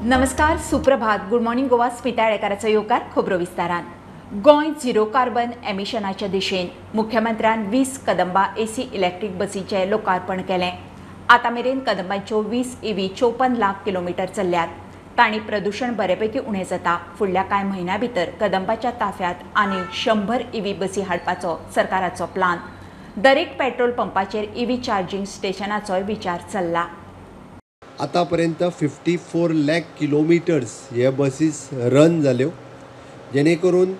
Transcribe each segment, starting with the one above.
नमस्कार, सुप्रभात, good morning Goa. Smita आळेकाराचो येवकार खबरो विस्तारान. गोंय झिरो कार्बन एमिशनाच्या दिशेन मुख्यमंत्र्यान 20 कदंबा एसी इलेक्ट्रीक बसीचें लोकार्पण केलें. आतां मेरेन कदंबांच्यो 20 EV 54 lakh kilometre चल्ल्यात. तांणी प्रदूषण बरेपैकी उणें जाता. फुडल्या कांय म्हयन्या भितर कदंबाच्या ताफ्यांत आनी 100 EV बसी हाडपाचो सरकाराचो प्लान. दरेक पेट्रोल पंपाचेर EV charging स्टेशनाचोय विचार चल्ला. आतापर्यंत 54 लाख किलोमिटर्स हे बसीस रन जाल्यो, जेणे करून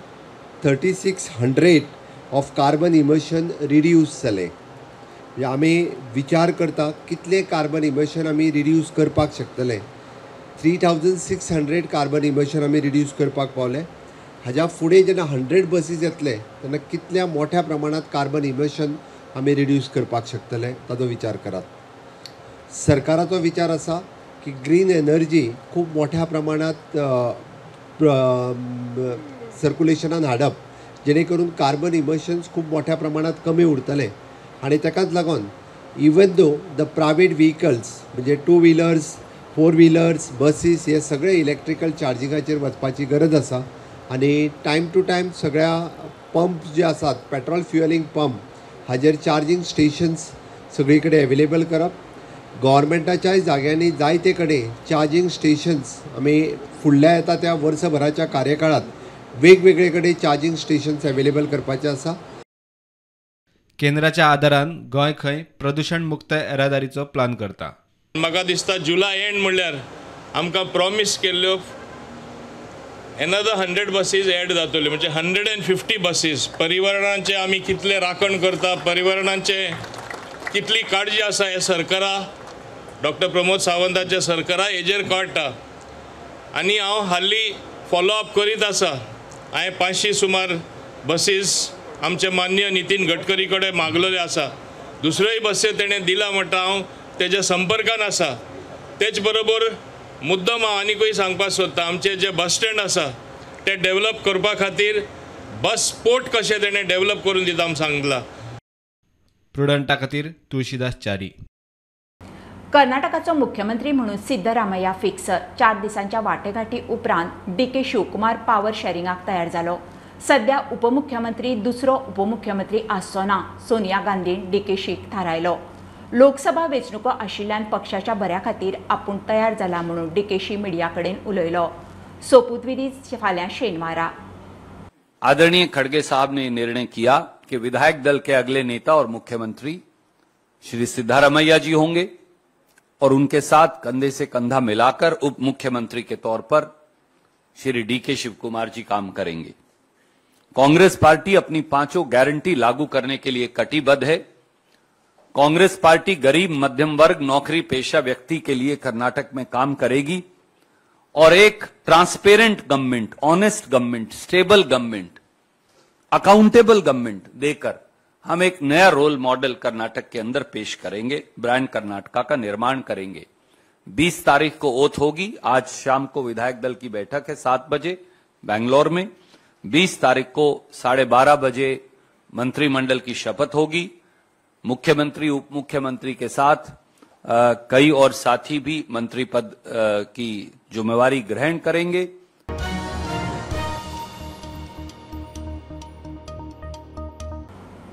3600 ऑफ कार्बन इमिशन रिड्यूस जालें. म्हणजे आमी विचार करता कितले कार्बन इमिशन आमी रिड्यूस करपाक शकतले. 3600 कार्बन इमिशन आमी रिड्यूस करपाक पावले. हाज्या फुडें जेन्ना 100 बसीस येतले तेन्ना कितल्या मोठ्या प्रमाणांत कार्बन इमिशन आमी रिड्यूस करपाक शकतले ताजो विचार करात. सरकाराचो विचार आसा की ग्रीन एनर्जी खूब मोठ्या प्रमाणांत सर्कुलेशनान हाडप, जेणे करून कार्बन इमिशन्स खूब मोठ्या प्रमाणांत कमी उरतले. आनी ताकाच लागून even though the private vehicles म्हणजे 2 व्हिलर्स, 4 व्हिलर्स, बसीस हे सगळे इलेक्ट्रिकल चार्जिंगाचेर वचपाची गरज आसा. आनी टायम टू टायम सगळ्या पंप जे आसात पेट्रोल फ्युएलिंग पंप हाजेर चार्जिंग स्टेशन्स सगळी कडेन अवेलेबल करप. गव्हर्मेंटाच्याय जाग्यांनी जायते कडेन चार्जिंग स्टेशन्स आमी फुडल्या येता त्या वर्सभराच्या कार्यकाळात वेगवेगळे कडेन चार्जिंग स्टेशन्स अवेलेबल करपाचे आसा. केंद्राच्या आदारान गोंय खंय प्रदूषण मुक्त येरादारीचो प्लान करता. म्हाका दिसता जुलय एंड म्हणल्यार आमकां प्रॉमीस केल्ल्यो एनदर 100 बसीस एड जातल्यो, म्हणजे 150 बसीस. परिवरणाचे आमी कितले राखण करता, परिवरणाचे कितली काळजी आसा हे सरकारा, डॉक्टर प्रमोद सावंताच्या सरकारा हेजेर कळटा. आनी हांव हाल्ली फॉलोअप करीत आसा. हांवें 500 सुमार बसीस आमचे मान्य नितीन गडकरी कडेन मागलेल्यो आसा. दुसऱ्योय बसी तेणें दिला म्हणटा, हांव तेज्या संपर्कान आसा. तेच बरोबर मुद्दम हांव आनीकूय सांगपाक सोदता, आमचे जे बस स्टँड आसा ते डेवलप करपा खातीर बस पोर्ट कशें तेणें डेवलप करून दिता म्हूण सांगला. प्रुडंटा खातीर तुळशीदास च्यारी. कर्नाटकाचो मुख्यमंत्री म्हणून सिद्धरामय्या फिक्स. 4 दिसांच्या वाटेघाटी उपरांत DK Shivakumar power शेरिंगाक तयार जालो. सध्या उपमुख्यमंत्री दुसरो उपमुख्यमंत्री आसचो ना, सोनिया गांधीन DK शीक थारायलो. लोकसभा वेंचणुको आशिल्ल्यान पक्षाच्या बऱ्या खातीर आपूण तयार जाला म्हणून DK she media कडेन उलयलो. सोपूतविधी फाल्यां शेनवारा. आदरणीय खड़गे साहब ने निर्णय किया कि विधायक दल के अगले नेता और मुख्यमंत्री श्री सिद्धारमैया जी होंगे और उनके साथ कंधे से कंधा मिलाकर उप मुख्यमंत्री के तौर पर श्री DK Shivkumar जी काम करेंगे. कांग्रेस पार्टी अपनी 5 गारंटी लागू करने के लिए कटिबद्ध है. कांग्रेस पार्टी गरीब, मध्यम वर्ग, नौकरी पेशा व्यक्ति के लिए कर्नाटक में काम करेगी और एक transparent government, honest government, stable government, accountable government देकर हम एक नया रोल मॉडल कर्नाटक के अंदर पेश करेंगे, ब्रांड कर्नाटका का निर्माण करेंगे. 20 तारीख को ओथ होगी. आज शाम को विधायक दल की बैठक है 7 बजे बैंगलोर में. 20 तारीख को 12:30 बजे मंत्रिमंडल की शपथ होगी. मुख्यमंत्री, उप मुख्यमंत्री के साथ कई और साथी भी मंत्री पद की जिम्मेवारी ग्रहण करेंगे.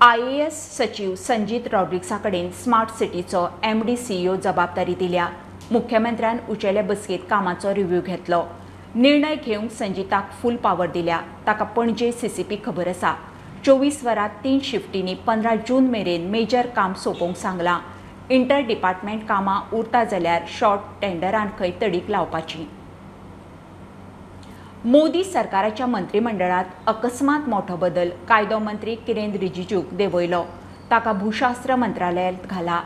IAS सचिव संजीत रॉड्रिक्सा कडेन स्मार्ट सिटीचो MD CEO जबाबदारी दिल्या. मुख्यमंत्र्यान उचेले बसकेंत कामाचो रिव्ह्यू घेतलो. निर्णय घेवंक संजीताक फूल पावर दिल्या. ताका पणजे CCP खबर आसा. 24 वरां 3 शिफ्टींनी 15 जून मेरेन मेजर काम सोंपोवंक सांगलां. इंटर डिपार्टमेंट कामां उरता जाल्यार शॉर्ट टेंडरान खंय तडीक लावपाची. मोदी सरकाराच्या मंत्रिमंडळात अकस्मात मोठो बदल. कायदो मंत्री किरेन रिजिजूक देंवयलो. ताका भूशास्त्र मंत्रालयांत घाला.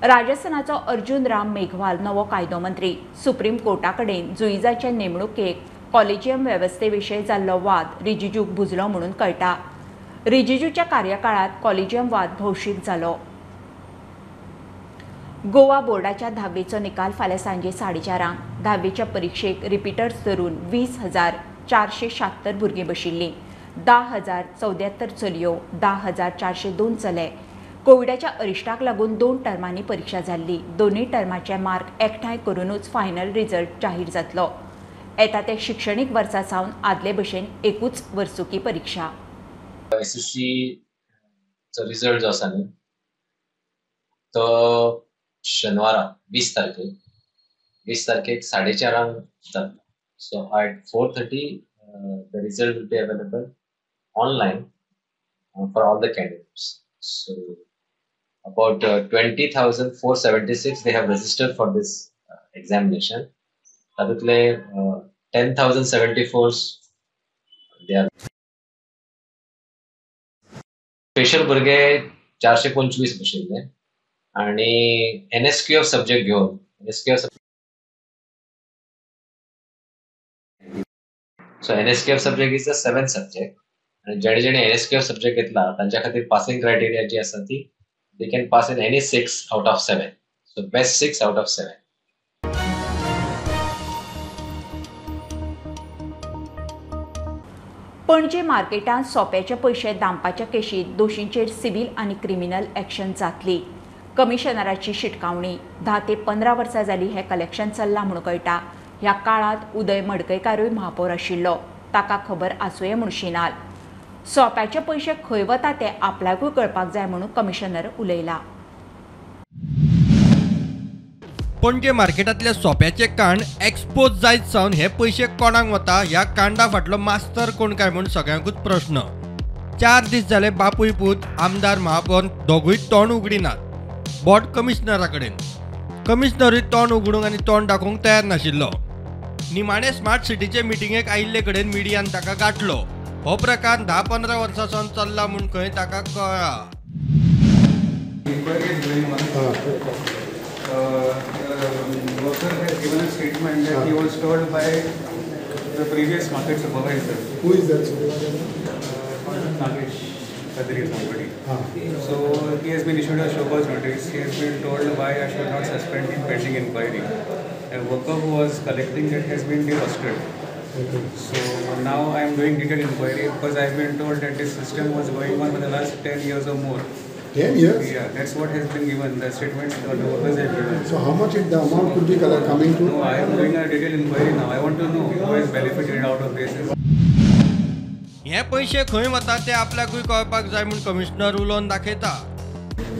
राजस्थानाचो अर्जुन राम मेघवाल नवो कायदो मंत्री. सुप्रीम कोर्टा कडेन जुईजाचे नेमणुकेक कॉलेजियम वेवस्थे विशीं जाल्लो वाद रिजिजूक भुजलो म्हणून कळटा. रिजिजूच्या कार्यकाळात कॉलेजियम वाद भौशीक जालो. गोवा बोर्डाच्या 10वीचो निकाल फाल्यां सांजे 4:30. 10वीच्या परिक्षेक रिपीटर्स धरून 20,476 भुरगीं बशिल्लीं. 10,074 चलयो, 10,402 चले. कोविडाच्या अरिश्टाक लागून 2 टर्मांनी परीक्षा जाल्ली. दोनूय टर्माचे मार्क एकठांय करूनच फायनल रिजल्ट जाहीर जातलो. येता ते शिक्षणीक वर्सा सावन आदले भशेन एकूच वर्सुकी परिक्षा. एसएससीचो रिजल्ट जो आसा न्ही तो शनिवारा 20 तारखेक 4:30 जाता. So at 4:30 the result will be available online for all the candidates. So about 20,476 they have registered for this examination. तातूंतले 10,074 they are special भुरगे 425 बशिल्ले आनी एनएसक्यूएफ सब्जेक्ट घेवन NSQF so NSQF subject is the 7th subject आनी जेणे जेणे NSQF subject घेतला तांच्या खातीर पासिंग क्रायटेरिया जी आसा ती they can pass in any 6 out of 7. So best 6 out of 7. Panaji मार्केटांत सोप्याचे पयशे दामपाच्या केशीत दोशींचेर सिव्हील आनी क्रिमिनल एक्शन जातली. कमिशनराची शिटकावणी. 10 ते 15 वर्सां जाली हें कलेक्शन चल्लां म्हूण कळटा. ह्या काळांत उदय मडकयकारूय महापौर आशिल्लो, ताका खबर आसुये म्हूण शिनाल. सोप्याचे पयशे खंय वता ते आपल्याकूय कळपाक जाय म्हणून कमिशनर उलयला. पणजे मार्केटांतल्या सोप्याचे कांड एक्सपोज जायत सावन हे पयशे कोणाक वता ह्या कांडा फाटलो मास्तर कोण काय म्हूण सगळ्यांकूच प्रश्न. 4 दीस जाले बापूय पूत आमदार महापौर दोगूय तोंड उगडिनात. बोट कमिशनरा कडेन. कमिशनरूय तोंड उगडूंक आनी तोंड दाखोवंक तयार नाशिल्लो. निमाणे स्मार्ट सिटीचे मिटिंगेक आयिल्ले कडेन मिडियान ताका गांठलो. हो प्रकार 10-15 वर्सां सावन चल्ला म्हूण खंय ताका कळ्ळा. Worker has given a statement that he was told by the previous market supervisor. Who is that supervisor? Nagesh Kadri somebody. So he has been issued a show cause notice. He has been told why I should not suspend him pending inquiry. A worker who was collecting it has been derostered. Okay. So now I am doing detailed inquiry because I have been told that this system was going on for the last 10 years or more. 10 years? Yeah, that's what has been given, the statements the workers have given. So how much the amount could be coming to? No, I am doing a detailed inquiry now. I want to know who has benefited out of this. हे पैसे खंय वता ते आपल्याकूय कळपाक जाय म्हूण commissioner उलोवन दाखयता.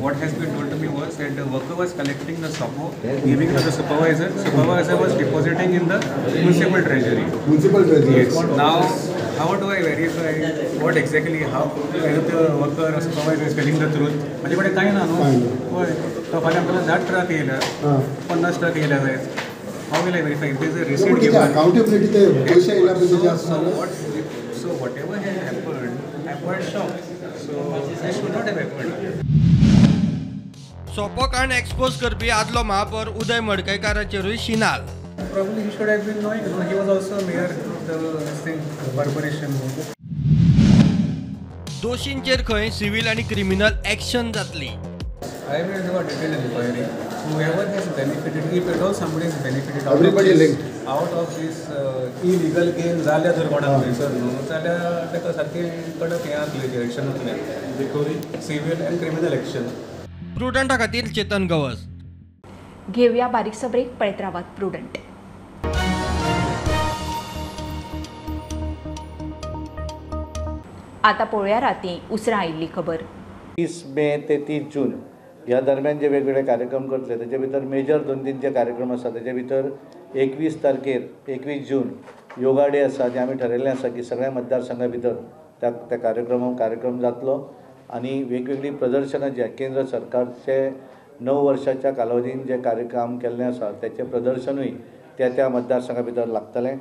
What has been told to me was that the worker was collecting the sopo, giving to the supervisor. Supervisor was depositing in the municipal treasury. Municipal treasury. Yes. Now, how do I verify what exactly, how whether the worker or supervisor is telling the truth? म्हणजे कडे काय ना न्हू? हय, तो फाल्यां आमकां 10 truck येयल्या, 50 ट्रक येयल्या जायत. How will I verify? If there is a receipt given. Accountability ते पैसे येयल्या पयलीं आसता. So whatever has happened, I am quite shocked. So this should not have happened. सोपो कांड एक्सपोज करपी आदलो महापौर उदय मडकयकाराचेरूय शिनाल. Probably he should have been knowing. He was also mayor of the thing, corporation. दोशींचेर खंय सिव्हील आनी क्रिमिनल एक्शन जातली. I will do a detailed inquiry. Whoever has benefited, if at all somebody has benefited out Everybody of this, linked. out of this illegal gain जाल्यार जर कोणाक थंयसर न्हू जाल्यार ताका सारकें कडक हें आसलें एक्शन जातलें. Civil and criminal action. प्रुडंटा खातीर चेतन गवस. घेवया बारीकसो ब्रेक, पळयत रावात प्रुडंट. आता पळोवया राती उसरां आयिल्ली खबर. 30 मे ते 30 जून ह्या दरम्यान जे वेगवेगळे कार्यक्रम करतले तेजे भितर मेजर 2-3 जे कार्यक्रम आसा तेजे भितर 21 तारखेर 21 जून योगा डे आसा, जे आमी ठरयल्लें आसा की सगळ्या मतदारसंघा भितर त्या त्या कार्यक्रम जातलो आनी वेगवेगळीं प्रदर्शनां जी केंद्र सरकारचे 9 वर्साच्या कालावधीन जे कार्यक्रम केल्लें आसा तेचें प्रदर्शनूय त्या त्या मतदारसंघा भितर लागतलें.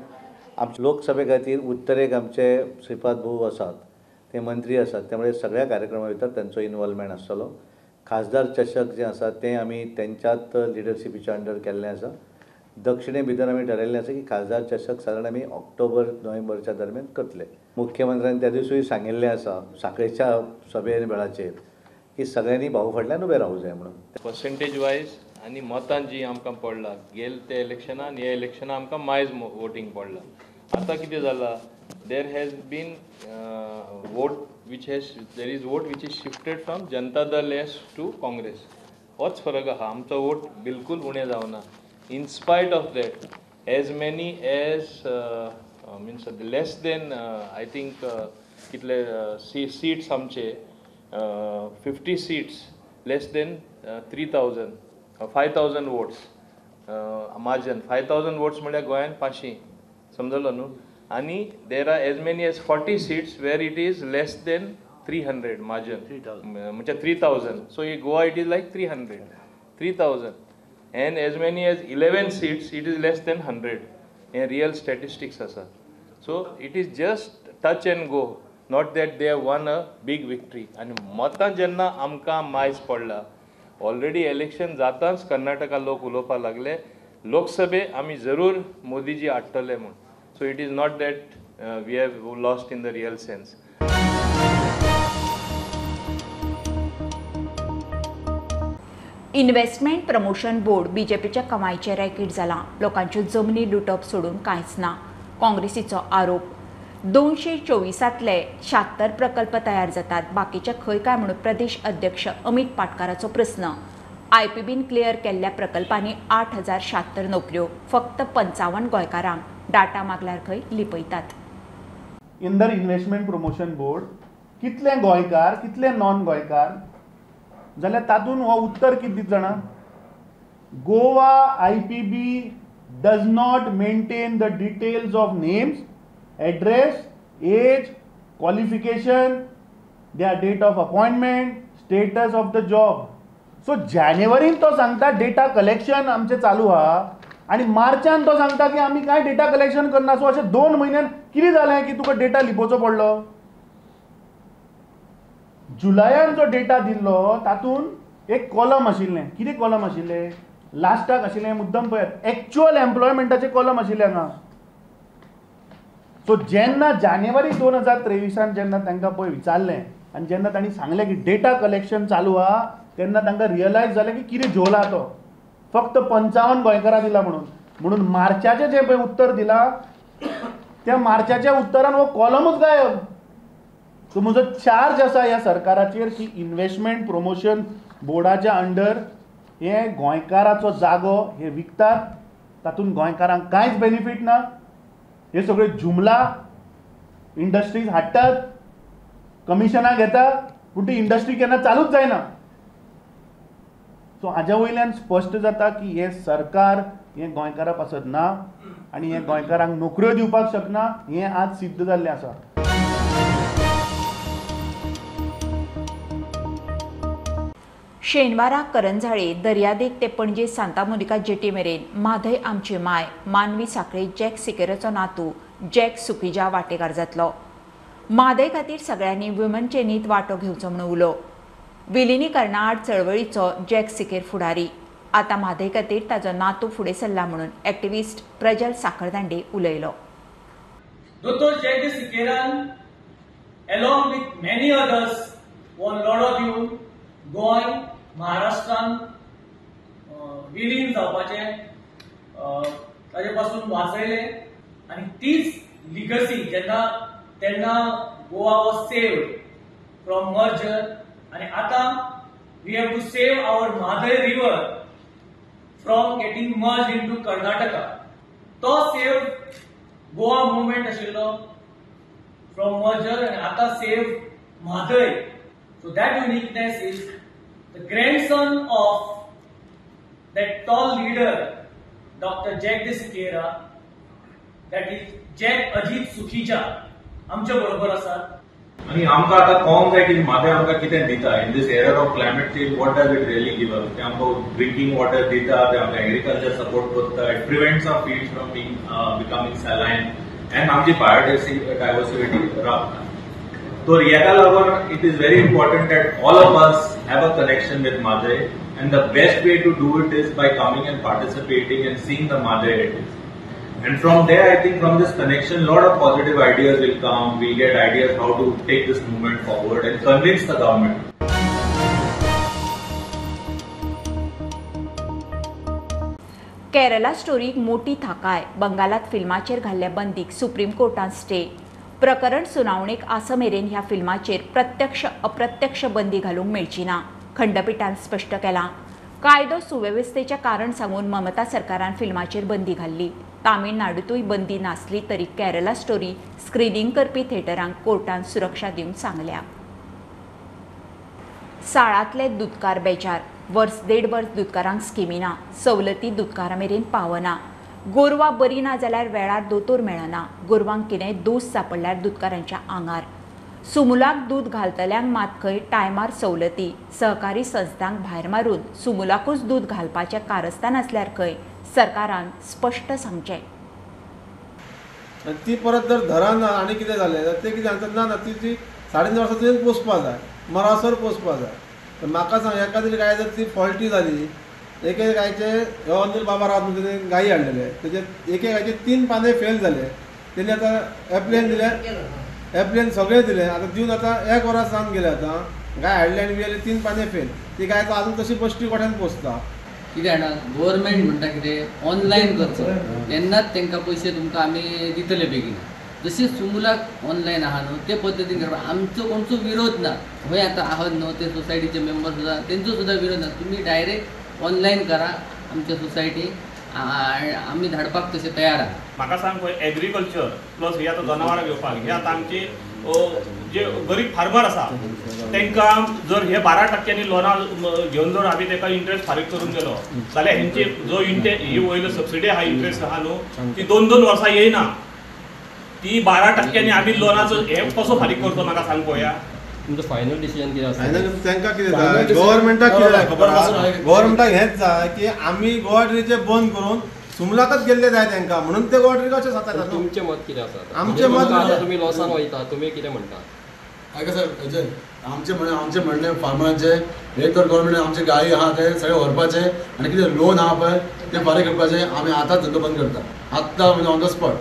आमचे लोकसभे खातीर उत्तरेक आमचे श्रीपाद भाऊ आसात, ते मंत्री आसात, त्यामुळे सगळ्या कार्यक्रमा भितर तांचो इनवॉल्वमेंट आसतलो. खासदार चषक जें आसा तें आमी तेंच्याच लिडरशिपीच्या अंडर केल्लें आसा. दक्षिणे भितर आमी ठरयल्लें आसा की खासदार चषक सादारण आमी ऑक्टोबर नोव्हेंबरच्या दरम्यान करतले. मुख्यमंत्र्यान त्या दिसूय सांगिल्लें आसा साखळेच्या सभे वेळाचेर की सगळ्यांनी भाऊ फाटल्यान उबें रावूं जाय म्हणून. पर्सेंटेज वायज आनी मतां जी आमकां पडला गेल ते इलेक्शनान ह्या इलेक्शनान आमकां मायज वोटींग पडलां. आतां कितें जालां, there has been vote which has there is vote which is shifted from Janata Dal S to Congress. होच फरक आहा, आमचो वोट बिलकूल उणें जावना. In spite of that as many as means less than I think कितले seats आमचे 50 seats less than 3,000 5,000 votes margin. 5,000 votes म्हळ्यार गोंयान 500 समजलो न्हू. आनी there are as many as 40 seats where it is less than 300 margin, म्हणजे 3,000. So in Goa it is like 300, 3,000 and as many as 11 seats it is less than 100. Hey real statistics आसा. So it is just touch and go, not that they have won a big victory. आनी मतां जेन्ना आमकां मायज पडला, already election जाताच कर्नाटका लोक उलोवपाक लागले लोकसभे आमी जरूर मोदीजी हाडटले म्हूण. So it is not that we have lost in the real sense. Investment promotion board बीजेपीच्या कमाईचें रॅकेट जालां. लोकांच्यो जमनी लुटप सोडून कांयच ना, काँग्रेसीचो आरोप. 224 76 प्रकल्प तयार जातात, बाकीचे खंय काय म्हणून प्रदेश अध्यक्ष अमित पाटकाराचो प्रस्न. आयपीबीन क्लियर केल्ल्या प्रकल्पांनी 8,076 नोकऱ्यो, फक्त 55 गोंयकारांक. डाटा मागल्यार खंय लिपयतात. In the investment promotion board कितले गोंयकार कितले नॉन गोंयकार जाल्यार तातूंत हो उत्तर कितें दित जाणा, Goa IPB does not maintain the details of names, address, age, qualification, their date of appointment, status of the job. So जानेवारीन तो सांगता डेटा कलेक्शन आमचें चालू आहा आनी मार्चान तो सांगता की आमी कांय डेटा कलेक्शन करना. सो अशें 2 म्हयन्यान कितें जालें की तुका डेटा लिपोवचो पडलो? जुलयान जो डेटा दिल्लो तातूंत एक कॉलम आशिल्लें. कितें कॉलम आशिल्लें? लास्टाक आशिल्लें मुद्दम पळयात, एक्चुअल एम्प्लॉयमेंटाचें कॉलम आशिल्लें हांगा. सो जेन्ना जानेवारी 2023 जेन्ना तांकां पळय विचारलें आनी जेन्ना तांणी सांगलें की डेटा कलेक्शन चालू आहा, तेन्ना तांकां रियलायज जालें की कितें झोल आहा तो, फक्त 55 गोंयकारां दिला म्हणून. म्हणून मार्चाचें जें पळय उत्तर दिलां त्या मार्चाच्या उत्तरान हो कॉलमूच गायब. सो म्हजो चार्ज आसा ह्या सरकाराचेर की इन्वेस्टमेंट प्रमोशन बोर्डाच्या अंडर हे गोंयकाराचो जागो हे विकतात, तातूंत गोंयकारांक कांयच बेनिफीट ना. हे सगळे जुमला इंडस्ट्रीज हाडटात, कमिशनां घेतात, पूण ती इंडस्ट्री केन्ना चालूच जायना. सो हाज्या वयल्यान स्पश्ट जाता की हें सरकार हें गोंयकारां पासत ना आनी हें गोंयकारांक नोकऱ्यो दिवपाक शकना, हें आज सिद्ध जाल्लें आसा. शेनवारा करंझाळे दर्यादेग ते पणजे सांता मोनिका जेटी मेरेन म्हादय आमची माय मानवी साखळे जॅक सिकेराचो नातू जॅक सुखिजा वाटेकार जातलो. म्हादय खातीर सगळ्यांनी वुमन चेनीत वांटो घेवचो म्हणून उलो. विलिनीकरणा आड चळवळीचो जॅक सिकेर फुडारी, आतां म्हादय खातीर ताजो नातू फुडें सरला म्हणून एक्टिविस्ट प्रजल साखरदांडे उलयलो. दोतोर jack सिकेरान along with many others हो लढो दिवन गोंय महाराष्ट्रान विलीन जावपाचें ताजे पासून वाचयलें आनी तीच लिगसी जेन्ना तेन्ना Goa was saved from merger आनी आतां we have to save our Mhadei river from getting merge into Karnataka. तो सेव गोवा मुवमेंट आशिल्लो फ्रॉम मर्जर आनी आतां save Mhadei. So that uniqueness is the grandson of that tall leader, Dr. Jack De Siqueira, that is Jack Ajit Sukhija, आमच्या बरोबर आसात. आनी आमकां आतां कळोंक जाय की म्हादय आमकां कितें दिता. In this era of climate change what does it really give us? ते आमकां ड्रिंकींग वॉटर दिता, ते आमकां एग्रीकल्चर सपोर्ट करता, it prevents our fields from being becoming saline and आमची बायोडायवर्सिटी रावता. So हेका लागून it is very important that all of us have a connection with Mhadei and the best way to do it is by coming and participating and seeing the Mhadei it is. And from there, I think from this connection, lot of positive ideas will come. We'll get ideas how to take this movement forward and convince the government. Kerala स्टोरीक मोटी थाकाय, बंगालात फिल्माचेर घाल्ल्या बंदीक supreme कोर्टान stay. प्रकरण सुनावणेक आसा मेरेन ह्या फिल्माचेर प्रत्यक्ष अप्रत्यक्ष बंदी घालूंक मेळची ना, खंडपीठान स्पश्ट केलां. कायदो सुवेवस्थेचें कारण सांगून ममता सरकारान फिल्माचेर बंदी घाल्ली. तामिळनाडूतूय बंदी नासली तरी केरला स्टोरी स्क्रिनींग करपी थिएटरांक कोर्टान सुरक्षा दिवंक सांगल्या. साळांतले दुदकार बेजार. वर्स देड वर्स दुदकारांक स्किमी ना, सवलती दुदकारां मेरेन पावना. गोरवां बरी ना जाल्यार वेळार दोतोर मेळना. गोरवांक कितेंय दोश सापडल्यार दुदकारांच्या आंगार. सुमुलाक दूद घालतल्यांक मात खंय टायमार सवलती. सहकारी संस्थांक भायर मारून सुमुलाकूच दूद घालपाचें कारस्थान आसल्यार खंय सरकारान स्पश्ट सांगचें. ती परत जर धरना आनी कितें जालें जाल्यार ते कितें सांगतात, ना ना ती 3.5 वर्सां तुवें पोसपा जाय, मरासर पोसपा जाय. म्हाका सांग, एका तरी गाय जर ती फॉल्टी जाली, एके गायचे हो अनिल बाबा रावत म्हणून तेणे गायी हाडलेले, तेजे एके गायचे 3 पाने फेल जाले. तेणी आतां एप्लेन दिले, एप्लेन सगळें दिलें, आतां दिवन आतां 1 वरां जावन गेलें. आतां गाय हाडली आनी गेली 3 पाने फेल, ती गाय आजून तशी बश्टी गोठ्यान पोसता. कितें जाणा, गव्हर्मेंट म्हणटा कितें ऑनलायन करचो तेन्नाच तांकां पयशे तुमकां आमी दितले बेगीन. जशें सुमुलाक ऑनलायन आहा न्हू ते पद्दतीन करपाक आमचो कोणचो विरोध ना. खंय आतां आहात न्हू ते सोसायटीचे मेंबर सुद्दां तेंचो सुद्दां विरोध ना. तुमी डायरेक्ट ऑनलायन करा आमच्या सोसायटी, आमी धाडपाक तशें तयार आहा. म्हाका सांग पळय, एग्रीकल्चर प्लस हे आतां जनावरां घेवपाक, हे आतां आमची जे गरीब फार्मर आसा तांकां जर हे 12% लोनां घेवन जर आमी ताका इंट्रस्ट फारीक करून गेलो जाल्यार हेंची जो ही वयलो सबसिडी आहा, इंट्रस्ट आहा न्हू, ती 2-2 वर्सां येयना. ती 12% आमी लोनाचो हे कसो फारीक करतो म्हाका सांग पळोवया. तुमचो फायनल डिसिजन कितें आसा? फायनल तांकां कितें जाय, गव्हर्मेंटाक कितें जाय खबर आसा? गव्हर्मेंटाक हेंच जाय की आमी गोवा डेअरीचें बंद करून सुमलाकच गेल्ले जाय तांकां, म्हणून ते गोवा डेअरी कशें जाता. तुमचें मत कितें आसा? आमचें मत आतां तुमी लॉसान वयता, तुमी कितें म्हणटा? आयका सर, अजय, आमचें म्हणणें फार्मरांचें एक तर गव्हर्मेंट आमचे गायी आहा ते सगळे व्हरपाचे आनी कितें लोन आहा पळय तें फारीक करपाचें. आमी आतांच धंदो बंद करता, आत्तां म्हणजे ऑन the spot.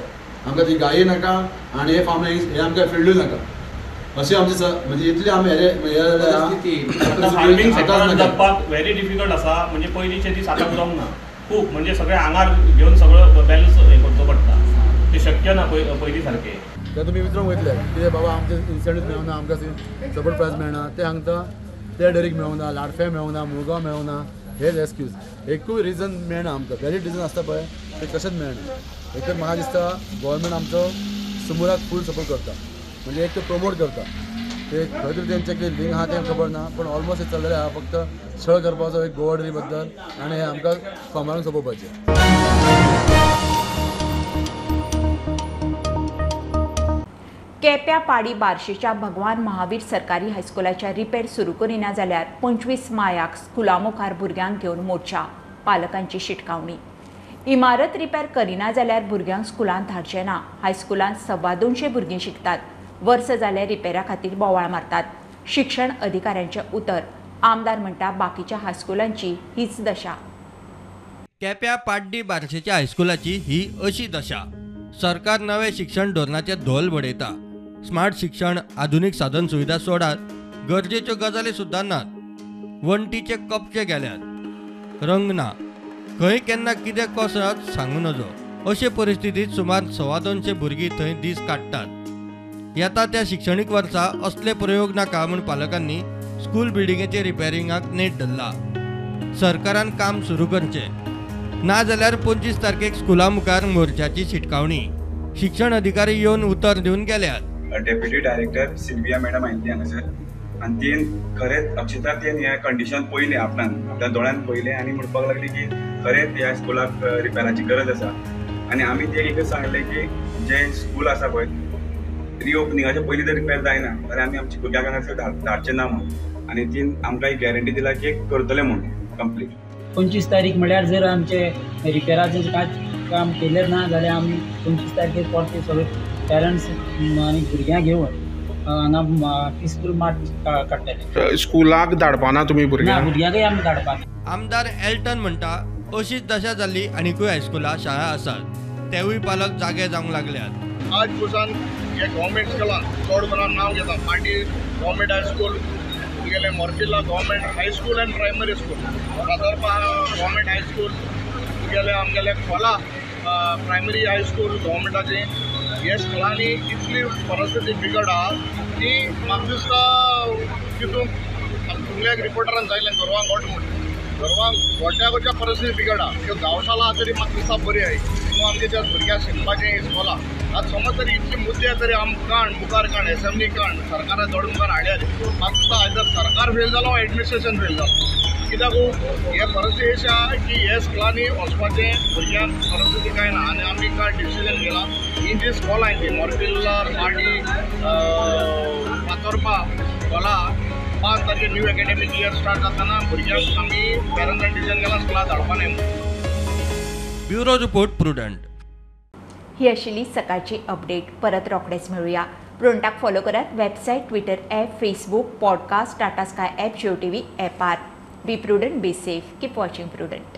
आमकां ती गायी नाका आनी हे फार्म हे आमकां फिल्डूय नाका. अशी आमची म्हणजे इतली आमी फार्मींग सेक्टरान जगपाक व्हेरी डिफिकल्ट आसा. म्हणजे पयलींचे दीस आतां उरोंक ना, खूब म्हणजे सगळें आंगार घेवन सगळो बॅलन्स हें करचो पडटा, तें शक्य ना पयलीं सारकें. ते तुमी विचारूंक वयतले कितें बाबा आमचें इन्सेंटीव मेळना, आमकां सपोर्ट प्रायस मेळना, ते सांगता ते डेरीक मेळना, लाडफें मेळना, मुळगांव मेळना, हेच एक्सक्यूज. एकूय रिजन मेळना आमकां, व्हॅलीड रिजन आसता पळय ते कशेंच मेळना. एक तर म्हाका दिसता गव्हर्मेंट आमचो सुमुराक फूल सपोर्ट करता, म्हणजे एक तर प्रमोट करता, ते खंय तरी तेंचें कितें लिंक आहा तें खबर ना, पण ऑलमोस्ट हें चल्लेलें आहा फक्त छळ करपाचो एक गोवा डेअरी बद्दल आनी हें आमकां फार्मरांक सोंपोवपाचें. केप्या पाडी बार्शेच्या भगवान महावीर सरकारी हायस्कुलाच्या रिपेर सुरू करिना जाल्यार 25 मायाक स्कुला मुखार भुरग्यांक घेवन मोर्चा, पालकांची शिटकावणी. इमारत रिपेर करिना जाल्यार भुरग्यांक स्कुलांत धाडचें ना. हायस्कुलांत 225 भुरगीं शिकतात, वर्स जाल्यार रिपेरा खातीर बोवाळ मारतात. शिक्षण अधिकाऱ्यांचें उतर, आमदार म्हणटा बाकीच्या हायस्कुलांची हीच दशा. केप्या पाड्डी बार्शेच्या हायस्कुलाची ही अशी दशा. सरकार नवे शिक्षण धोरणाचें धोल बडयता. स्मार्ट शिक्षण, आधुनीक साधन सुविधा सोडात, गरजेच्यो गजाली सुद्दां नात. वण्टीचे कपचे गेल्यात, रंग ना, खंय केन्ना कितें कोसळत सांगू नजो. अशे परिस्थितीत सुमार 225 भुरगीं थंय दीस काडटात. येता त्या शिक्षणीक वर्सा असले प्रयोग नाका म्हूण पालकांनी स्कूल बिल्डिंगेचे रिपेरिंगाक नेट धरला. सरकारान काम सुरू करचें, ना जाल्यार 25 तारखेक स्कुला मुखार मोर्चाची शिटकावणी. शिक्षण अधिकारी येवन उतर दिवन गेल्यात. डेप्युटी डायरेक्टर सिल्विया मॅडम आयिल्ली हांगासर आनी तीन खरेंच अक्षता तीन हें कंडिशन पळयलें आपणान आपल्या दोळ्यान पळयलें आनी म्हणपाक लागली की खरेंच ह्या स्कुलाक रिपेराची गरज आसा. आनी आमी ते एकच सांगलें की जें स्कूल आसा पळय रिओपनिंगाच्या पयलीं जर रिपेर जायना जाल्यार आमी आमच्या भुरग्यांक हांगासर धाडचें ना म्हणून. आनी तीन आमकां एक गॅरंटी दिला की करतले म्हणून कंप्लीट. 25 तारीख म्हळ्यार जर आमचे रिपेराचें कांयच काम केलें ना जाल्यार आमी 25 तारखेर परते सगळे पेरंट्स आनी भुरग्यांक घेवन हांगा पिसफूल मार्च काडटले. स्कुलाक धाडपाना तुमी भुरग्यांक? भुरग्यांकय आमी धाडपाना. आमदार एल्टन म्हणटा अशीच दशा जाल्ली आनीकूय हायस्कुलां शाळा आसात, तेवूय पालक जागे जावंक लागल्यात. आज पसून हे गव्हर्मेंट स्कुलां चड करून नांव घेता, पाटी गव्हर्मेंट हायस्कूल, तुगेलें Marcilla government high school and primary school, Fatorpa government high school, तुगेलें आमगेलें खोला प्रायमरी हायस्कूल गव्हर्मेंटाचें. हे स्कुलांनी इतली परिस्थिती बिकट आहा की म्हाका दिसता तितून तुमल्या एक रिपोर्टरान जायलें गोरवांक गोट म्हूण. गोरवांक गोट्या परिस्थिती बिगडा. त्यो गांवशाला तरी म्हाका दिसता बरी आहाय. तितून आमचे त्या भुरग्यांक शिकपाचें इस्कोला आतां समज तरी इतले मुद्दे तरी आमकां काण मुखार काण एसेंब्ली काण सरकारान दोड मुखार हाडल्या. म्हाका दिसता आयदर सरकार फेल जालो वा एडमिनिस्ट्रेशन फेल जालो. कित्याक हे परिस्थिती अशी आहा की हे स्कुलांनी वचपाचें भुरग्यांक परिस्थिती कांय ना आनी आमी कांय डिसिजन घेला. ही जी स्कॉल आहाय ती मोर्फिल्ला पार्टी फातोर्पा स्कॉला 5 तारखेर न्यू एकेडमीक इयर स्टार्ट जातना भुरग्यांक आमी पेरंट्सान डिसिजन घेला स्कुलां धाडपा न्हय. Bureau report, Prudent. ही आशिल्ली सकाळची अपडेट. परत रोखडेच मेळुया. प्रुडंटाक फॉलो करात website, Twitter app, Facebook, podcast, Tata Sky app, Jio TV ॲपार. Be prudent, be safe, keep watching Prudent.